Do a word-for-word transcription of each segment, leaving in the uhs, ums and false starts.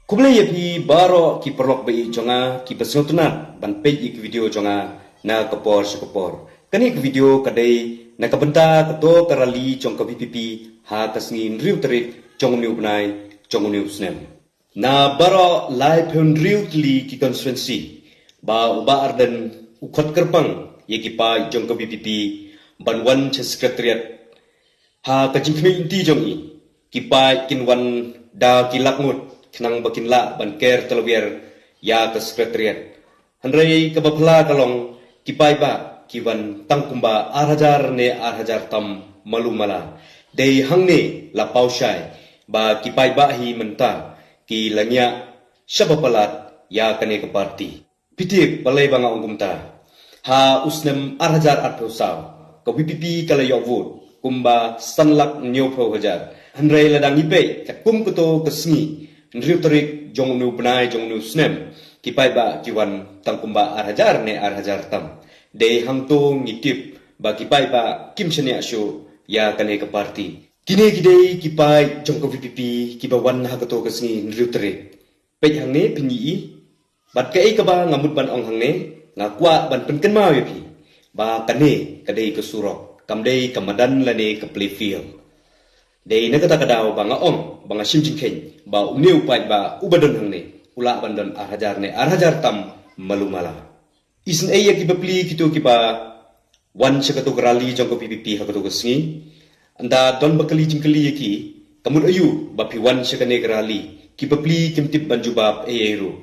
Khublei ïa phi baroh ki paralok ba ïeit jong nga, ki ba sngewtynnat ban peit ïa ki video jong nga na ka por sha ka por. Kane ka video ka dei na ka bynta kato ka rally jong ka VPP ha ka sngi hynriew tarik jong une u bnai jong une u snem. Na baroh laiphew hynriew tylli ki constituency ba u Bah Ardent u khot kyrpang ïa ki paid jong ka VPP ban wan sha Secretariat. Ha ka jingkhmih lynti jong i, ki paid kin wan da ki lak ngut khnang ba kin lah ban ker talawiar ïa ka Secretariat. Hynrei kaba phylla ka long, ki paidbah ki wan tang kumba ar hajar ne ar hajar tam malu mala. Dei hangne la paw shai ba ki paidbah hi mynta ki la ngiah shaba palat ïa kane ka party. Phi tip balei ba nga ong kumta? Ha u snem ar hajar arphew saw, ka VPP ka la ïoh vote kumba san lak hynñiewphew hajar. Hynrei lada ngi peit katkum kato ka sngi hynriew tarik jong une u bnai jong une u snem, ki paidbah ki wan tang kumba ar hajar ne ar hajar tam. Dei hangto ngi tip ba ki paidbah kim shaniah shuh ïa kane ka party. Kine ki dei ki paid jong ka VPP kiba wan ha kato ka sngi hynriew tarik. Peit hangne phin ïohi. Bad kaei kaba nga mut ban ong hangne, nga kwah ban pynkynmaw ïa phi ba kane ka dei ka surok, kam dei ka madan lane ka playfield. Dei na kata ka daw ba nga ong, ba nga shim jingkheiñ ba une u paidbah uba don hangne u lah ban don ar hajar ne ar hajar tam malu mala. Isynei ïa ki bapli kito kiba wan sha kato ka rally jong ka VPP ha kato ka sngi. Ynda don ba kylli jingkylli ïa ki, ka mut aïu ba phi wan sha kane ka rally, ki bapli kim tip ban jubab ei ei ruh.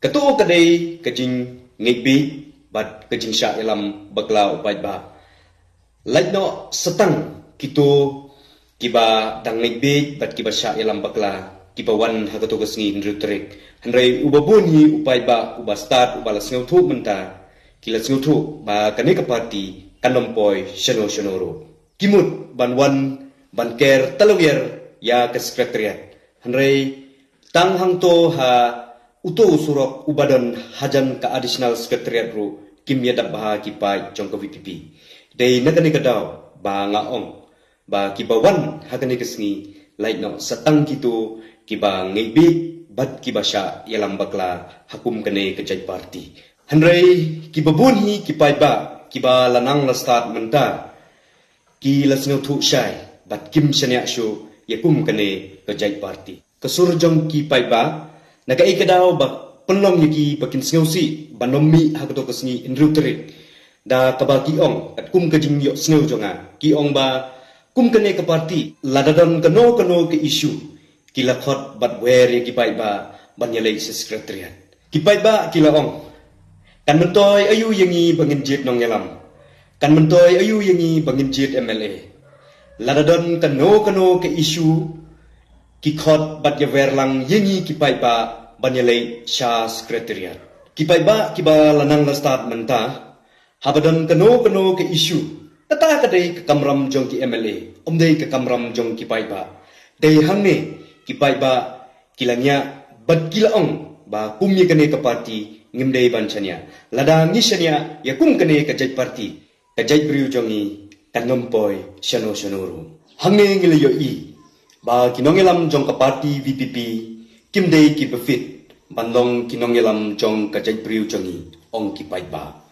Kato ka dei ka jingngeit bieit bad ka jingshah ïalam bakla u paidbah. Lait noh sa tang kito kiba dang ngeit bieit bad kiba shah ïalam bakla, kiba wan ha kato ka sngi hynriew tarik. Hynrei uba bun hi u paidbah, uba stad, uba la sngewthuh mynta, ki la sngewthuh ba kane ka party kan ym poi shano shano ruh. Ki mut ban wan ban ker talawiar ïa ka Secretariat. Hynrei tang hangto ha uto u surok uba don hajan ka Additional Secretariat ruh kim ïadap bha ki paid jong ka VPP. Dei na kane ka daw ba nga ong ba kiba wan ha kane ka sngi, lait noh sa tang kito kiba ngeit bieit bad kiba shah ïalam bakla ha kum kane ka jait party. Hynrei kiba bun hi ki paidbah kiba la nang la stad mynta, ki la sngewthuh shai bad kim shaniah shuh ïa kum kane ka jait party. Ka sur jong ki paidbah, na kaei ka daw ba pynlong ïa ki ba kin sngewsih ban ym mih ha kato ka sngi hynriew tarik. Da kaba ki ong, katkum ka jingïohsngew jong nga, ki ong ba kum kane ka party, lada don kano kano ka issue, ki la khot bad wer ïa ki paidbah ban ïaleit sha Secretariat. Ki paidbah ki la ong, kan myntoi aïu ïa ngi ba ngin jied nongïalam? Kan myntoi aïu ïa ngi ba ngin jied MLA? Lada don kano kano ka issue, ki khot bad ïawer lang ïa ngi ki paidbah ban ïaleit sha Secretariat. Ki paidbah kiba la nang la stad mynta, haba don kano kano ka issue, kata ka dei ka kamram jong ki MLA, ym dei ka kamram jong ki paidbah. Dei hangne ki paidbah ki la ngiah bad ki la ong ba kum ïa kane ka party ngim dei ban shaniah. Lada ngi shaniah ïa kum kane ka jait party, ka jaitbynriew jong ngi kan ym poi shano shano ruh. Hangne ngi la ïohi ba ki nongïalam jong ka party VPP kim dei kiba fit ban long ki nongïalam jong ka jaitbynriew jong ngi, ong ki paidbah.